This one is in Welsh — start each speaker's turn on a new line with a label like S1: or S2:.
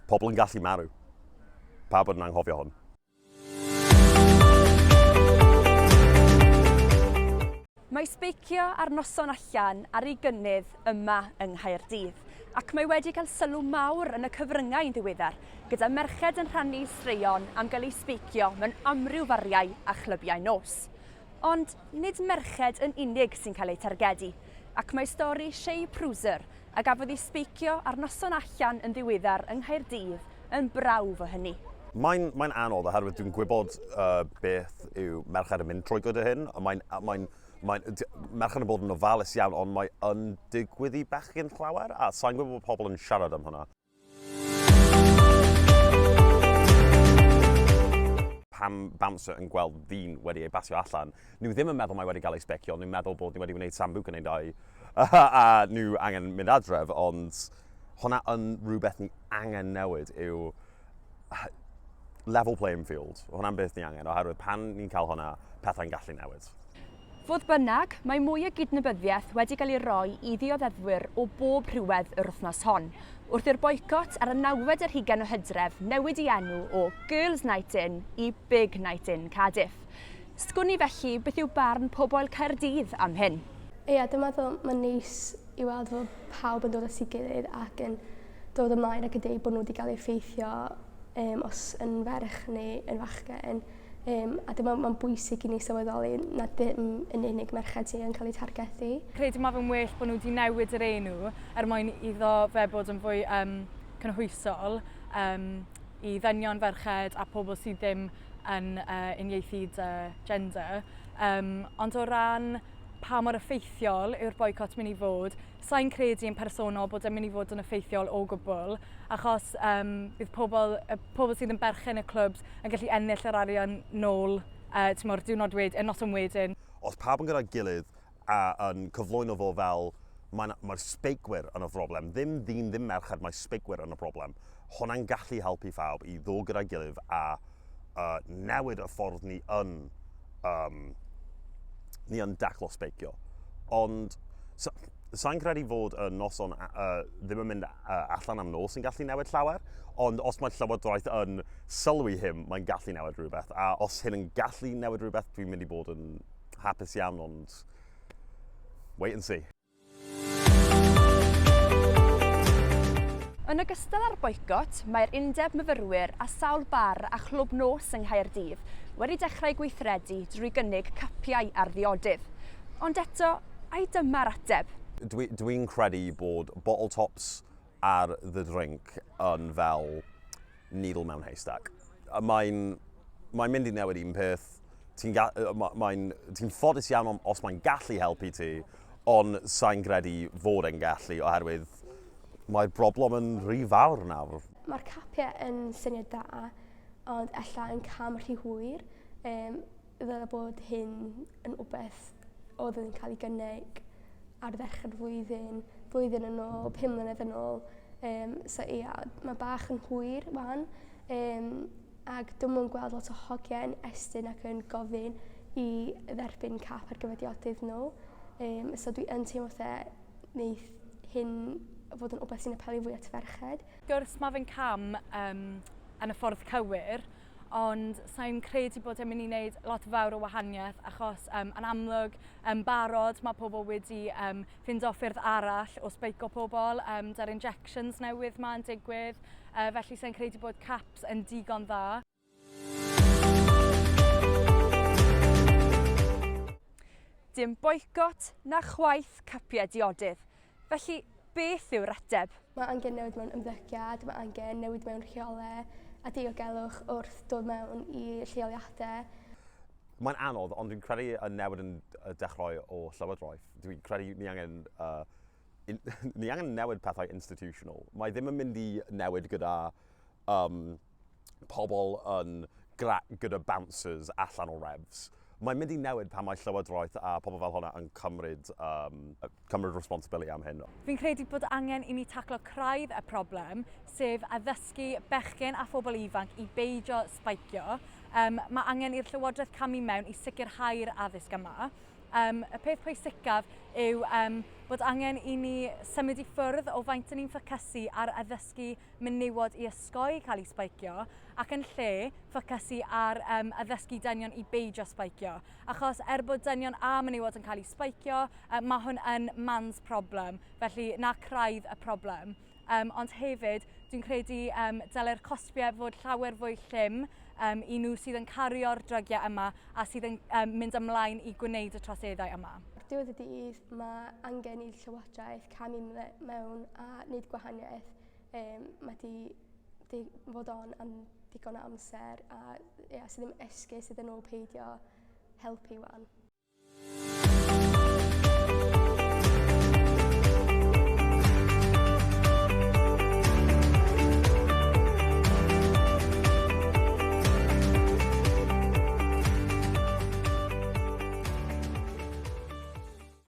S1: Pobl yn gallu marw. Pawb yn anghofio hwn.
S2: Mae sbeicio ar noson allan ar ei gynnydd yma yng Nghaerdydd, ac mae wedi cael sylw mawr yn y cyfryngau yn ddiweddar, gyda merched yn rhannu straeon am gael eu sbeicio mewn amryw fariau a chlybiau nos. Ond nid merched yn unig sy'n cael eu targedu, ac mae stori Shay Pruser, a gafodd ei sbeicio ar noson allan yn ddiweddar yng Nghaerdydd, yn brawf o hynny.
S1: Mae'n mae'n anodd oherwydd dwi'n gwybod uh, beth yw merched yn mynd trwy gyda hyn. Mae'n mae'n mae'n merched yn bod yn ofalus iawn, ond mae yn digwydd i bechgyn llawer, a sa'n gwybod bod pobl yn siarad am hwnna. Pam bouncer yn gweld ddyn wedi ei basio allan, nhw ddim yn meddwl mae wedi cael ei sbecio, nhw'n meddwl bod nhw wedi gwneud sambuca neu dau a nhw angen mynd adref, ond hwnna yn rhywbeth ni angen newid yw level playing field. Hwnna'n beth ni angen, oherwydd pan ni'n cael hwnna, pethau'n gallu newid.
S2: Fodd bynnag, mae mwy o gydnabyddiaeth wedi cael ei roi i ddioddefwyr o bob rhywedd yr wythnos hon, wrth i'r boicot ar y nawfed ar hugain o Hydref newid ei enw o Girls Night In i Big Night In Cardiff. Sgwn i felly beth yw barn pobl Caerdydd am hyn?
S3: Ia, dwi'n meddwl mae'n neis i weld fod pawb yn dod at ei gilydd ac yn dod ymlaen ac yn deud bod nhw wedi cael eu effeithio um, os yn ferch neu yn fachgen. Yym, a dwi'n meddwl mae'n bwysig i ni sylweddoli na dim yn unig merched sydd yn cael eu targedu.
S4: Credu mae fe'n well bod nhw wedi newid yr enw er mwyn iddo fe bod yn fwy um, cynhwysol um, i ddynion, ferched a pobl sydd ddim yn uh, uniaethu dy gender. Um, ond o ran pa mor effeithiol yw'r boicot mynd i fod, Sa i'n credu yn personol bod e'n mynd i fod yn effeithiol o gwbl, achos um, bydd pobl, y pobl sydd yn berchen y clwbs yn gallu ennill yr arian nôl uh, ti'n diwrnod wedyn, y noson wedyn.
S1: Os pawb yn gyda'i gilydd a yn cyflwyno fo fel mae'r mae sbeicwyr yn y broblem, ddim ddyn, ddim merched, mae sbeicwyr yn y broblem. Hwna'n gallu helpu phawb i ddod gyda'i gilydd a uh, newid y ffordd ni yn um, ni yn daclo sbeicio. Ond sa, sa'n credu fod y noson uh, ddim yn mynd uh, allan am nos yn gallu newid llawer, ond os mae llywodraeth yn sylwi hyn, mae'n gallu newid rhywbeth. A os hyn yn gallu newid rhywbeth, dwi'n mynd i bod yn hapus iawn, ond wait and see.
S2: Yn ogystal â'r boicot, mae'r Undeb Myfyrwyr a sawl bar a chlwb nos yng Nghaerdydd wedi dechrau gweithredu drwy gynnig capiau ar ddiodydd. Ond eto, ai dyma'r ateb?
S1: Dwi, dwi'n credu bod bottle tops ar the drink yn fel needle mewn haystack. Mae'n mae mynd i newid un peth, ti'n mae'n ti'n ffodus iawn os mae'n gallu helpu ti, ond sa'n credu fod e'n gallu oherwydd mae'r broblem yn rhy fawr nawr.
S3: Mae'r capiau yn syniad da, ond ella yn cam rhy hwyr. Um, ddyle bod hyn yn wbeth oedd yn cael ei gynnig ar ddechrau'r flwyddyn, blwyddyn yn ôl, 5 mlynedd yn ôl. Um, so ia, mae bach yn hwyr wan. Um, ac dwi'm yn gweld lot o hogiau yn estyn ac yn gofyn i dderbyn cap ar gyfer diodydd nhw. Um, so dwi yn teimlo fatha wneith hyn fod yn wbeth sy'n apelio fwy at ferched.
S4: Wrth gwrs mae fe'n cam um, yn y ffordd cywir, ond sa'n credu bod e'n mynd i wneud lot fawr o wahaniaeth achos um, yn amlwg yn barod mae pobl wedi um, ffindo ffyrdd arall o sbeico pobl, um, da'r injections newydd ma'n digwydd, uh, felly sa'n credu bod caps yn digon dda.
S2: Dim boicot na chwaith capiau diodydd. Felly, beth yw'r ateb?
S3: Mae angen newid mewn ymddygiad, mae angen newid mewn rheolau a diogelwch wrth dod mewn i lleoliadau.
S1: Mae'n anodd, ond dwi'n credu y newid yn dechrau o llywodraeth. Dwi'n credu ni angen, uh, in, ni angen newid pethau institutional. Mae ddim yn mynd i newid gyda um, pobl yn gyda bouncers allan o refs. Mae'n mynd i newid pan mae llywodraeth a pobl fel hwnna yn cymryd, um, cymryd responsibility am hyn.
S4: Fi'n credu bod angen i ni taclo craidd y problem, sef addysgu bechgyn a phobl ifanc i beidio sbeicio. Um, mae angen i'r Llywodraeth camu mewn i sicrhau'r addysg yma. Y peth pwysicaf yw bod angen i ni symud i ffwrdd o faint yn ni'n ffocysu ar addysgu menywod i osgoi cael eu sbeicio ac yn lle ffocysu ar addysgu dynion i beidio sbeicio. Achos er bod dynion a menywod yn cael eu sbeicio, mae hwn yn man's problem, felly 'na craidd y problem. Ond hefyd, dwi'n credu dylai'r cosbiau fod llawer fwy llym i nhw sydd yn cario'r drygiau yma a sydd yn mynd ymlaen i gwneud y troseddau yma.
S3: Ar diwedd y dydd, mae angen i'r Llywodraeth camu mewn a wneud gwahaniaeth. Mae di, di fod on am digon o amser a ia, sydd ddim esgus iddyn nhw peidio helpu wan.